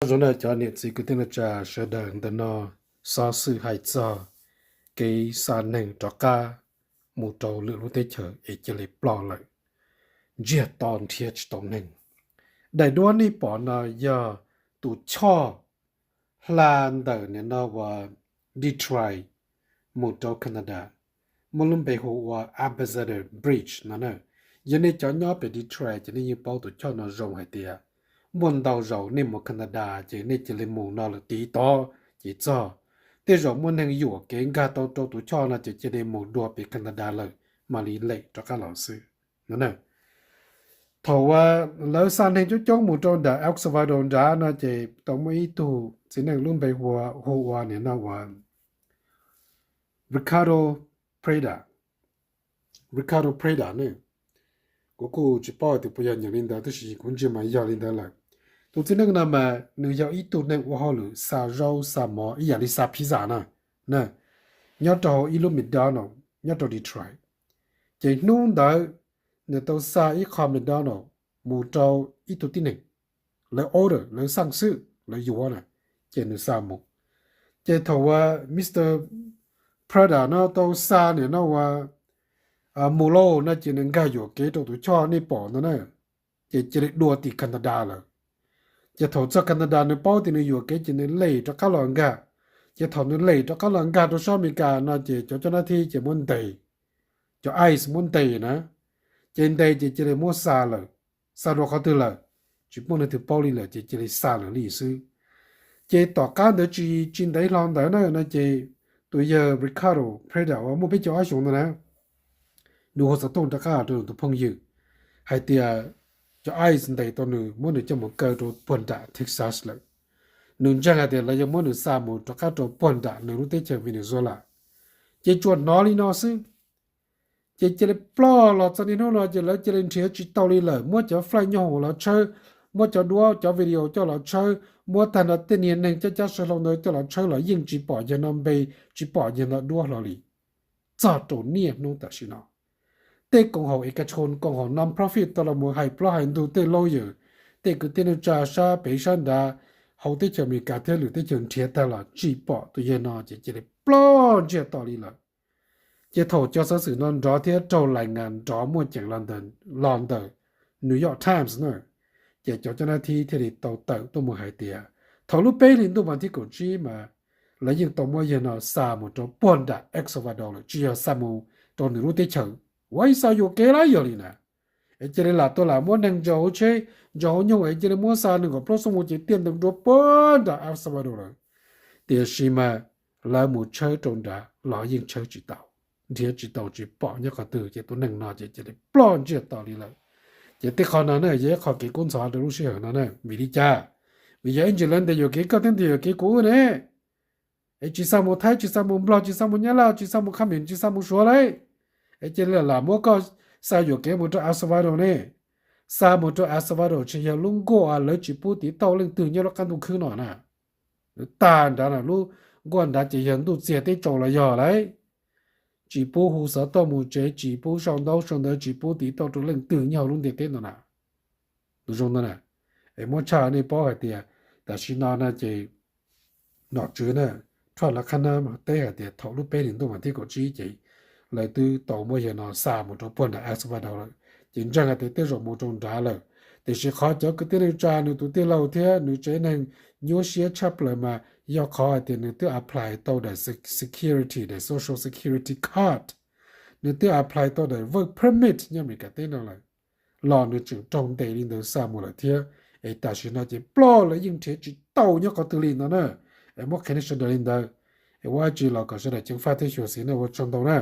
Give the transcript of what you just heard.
Zoo na cov niam txiv kwv tij neej tsa sawv daws, ntawm no xov xwm hais txog kev xa neeg rov qab mus rau lwm lub teb chaws es cia li ploj lawm, ntsiag to nrhiav tsis tau neeg. Daim duab nej pom no yog tus choj hla ntawm nim no uas Detroit mus rau Canada, muaj lub npe hu ua Ambassador Bridge no na. Yog nej cov nyob pem Detroit ces nej yeej paub tus choj no zoo hais tias muaj ntau zaus nej mus Canada ces nej cia li mus no lawm tiv tod ces txog. Tej zaum muaj neeg yuam kev nkag tau rau tus choj no ces cia li mus dua pem Canada lawm mam li lem rov qab los xwb no na. Thaum uas lawv xa neeg coob coob mus rau nram El Salvador nrad no ces tau muaj ib tug txiv neej lub npe hu ua nim no uas Ricardo Preda. Ricardo Preda ne, kuv kuj tsis paub tias puas yog nyeem li ntawd tab sis kuv ntsia mas yog li ntawd lawm. Tus txiv neej no mas nws yog ib tug neeg ua hauj lwm xa zaub xa mov ib yam li xa pizza na, nyob rau hauv ib lub McDonald nyob rau Detroit. Ces hnub ntawd nws tau xa ib qho McDonald mus rau ib tug tib neeg, lawv order, lawv xaj xwb, lawv yuav na, ces nws xa mus. Ces thaum uas Mr Prada no tau xa nim no uas mus lauj no ces nws nkag yuam kev rau tus choj nej pom ntawd na, ces cia li dua tim Canada lawm. Ces thaum txog Canada nws paub tias nws yuam kev ces nws lem rov qab los nkag. Ces thaum nws lem rov qab los nkag rau sab Amelikas no ces cov coj nab thib ces muab ntes, cov ICE muab ntes na, ces ntes ces cia li muab xa lawm. Xa rau qhov twg lawm? Tsis muaj leej twg paub li lawm ces cia li xa lawm li xwb. Ces tom qab ntawd tsis, tsis ntev hlo ntawd na no ces tus yawg Ricardo Prada uas muaj peb caug ob xyoos ntawd na, nws hu xov tooj rov qab rau nws tus phooj ywg hais tias cov ICE ntes tau nws muab nws coj mus kaw rau puag nram Texas lawm. Nws ntseeg hais tias lawv yuav muab nws xa mus rov qab rau puag nram nws lub teb chaws Venezuela. Ces tsuas hnov li no xwb, ces cia li ploj los txog niaj hnub no ces lawv cia li nrhiav tsis tau li lawm. Muab cov flight nyob hauv los tshawb, muab cov duab cov video coj los tshawb, muab tag nrho tej niag neeg cab cab saw hlau ntawd coj los tshawb los yeej tsis pom yawg no npe, tsis pom yawg no duab hlo li. Txog rau niaj hnub tam sim no, tej koom haum ej ka tshoo, koom haum non-profit tau los mus hais plaub hais ntug, tej lawyer, tej kwv tij neej tsa sab pem sab nrad hauv teb chaws Amelikas thiab lwm teb chaws nrhiav tag los tsis pom tus yawg no ces cia li ploj ntsiag to li lawm. Ces thaum cov xov xwm no nrov thiab raug lais ngas nrov muaj ceem los ntawm New York Times na, ces cov coj nab thib thiaj li tau tawm tuaj mus hais tias thaum lub peb hlis ntuj vas thib kaum tsib mas lawv yeej tau muab yawg no xa mus rau puag nram El Salvador lawm, tsis yog xa mus rau nws lub teb chaws. Ua ib xa yuam kev lawm yog li na, es cia li lam tuaj lam muab neeg ntsaws hauv tsheb, ntsaws hauv nyoog es cia li muab xa nees nkaum plaub xuab moos ces tiaj ntees dua puag nram El Salvador lawm. Tiam sis mas lawv mus tshawb rau nrad los yeej tshawb tsis tau, nrhiav tsis tau tsis pom nyob qhov twg ces tus neeg no ces cia li ploj ntsiag to li lawm. Ces tej qho no na yog ib qho kev kub ntxhov rau lub sij hawm no na. Vim li cas? Vim yog ib ntsis lawv ntes yuam kev koj thiab ntes yuam kev kuv ne. Es tsis xa mus Thaib, tsis xa mus Nplog, tsis xa mus Nyab Laj, tsis xa mus Khab Mem, tsis xa mus Suav lauj. Es cia li lam muab koj xa yuam kev mus rau El Salvador ne. Xa mus rau El Salvador tsis yog lub nkuaj lawv tsis pub tiv tauj leej twg nyob lub qab ntuj khwb no na. Tag nrad na lub nkuaj nrad ces yog ntuj txiag teb tsaus los yog lauj. Tsis pub hu xov tooj mus tsev, tsis pub sau ntaub sau ntawv, tsis pub tiv tauj rau leej twg nyob hauv lub ntiaj teb no na. Tus zoo no na, es muab tshaj nej paub hais tias tam sim no na ces nom tswv na, Trump lawv qhab nab teb hais tias thaum lub peb hlis ntuj vas thib kaum tsib ces lawv twb tau muab yawg no xa mus rau puag nram El Salvador lawm, ces ntseeg hais tias tej zaum mus rau nrad lawm. Tiam sis qhov cov kwv tij neej tsa nws tus tij laug thiab nws tsev neeg nyuaj siab tshaj plaws mas yog qhov hais tias nws twb apply tau daim security, daim social security card, nws twb apply tau daim work permit nyob Amelikas teb no lawm, los nws tseem raug ntes li ntawd xa mus lawm thiab. Es tam sim no ces ploj lawv yeej nrhiav tsis tau nyob qhov twg li no na. Es muab qhia nej sawv daws li ntawd, es ua dab tsi los kom sawv daws ceev faj thiab xyuam xim na, ua tsaug ntau na.